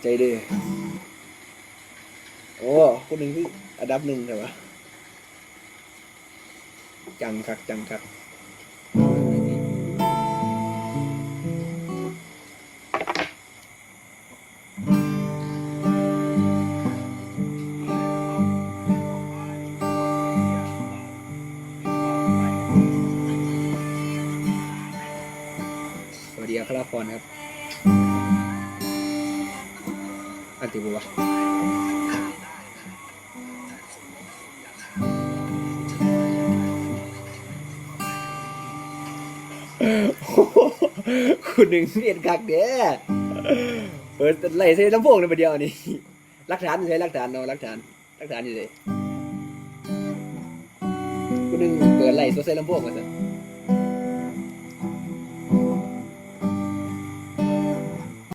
ໃດເດີ. ໂອ້ ຜູ້ໜຶ່ງຄືອັນດັບໜຶ່ງແທ້ວະ. ຈັງຄັກ ຈັງຄັກ. ສະຫວັດດີ ອັກຄະລາພອນ ຄັບ. ອັນຕິບໍ່ວະ? ໂອ້ໂຫ ຄູໜຶ່ງເຮັດຄັກແທ້. ເປີດໄລ່ໃສ່ລຳໂພງເລີຍບາດດຽວນີ້. ຫຼັກຖານຢູ່ໃສ? ຫຼັກຖານເນາະ ຫຼັກຖານ ຫຼັກຖານຢູ່ໃສ? ຜູ້ໜຶ່ງເປີດໄລ່ສົດໃສ່ລຳໂພງວ່າຊັ້ນ.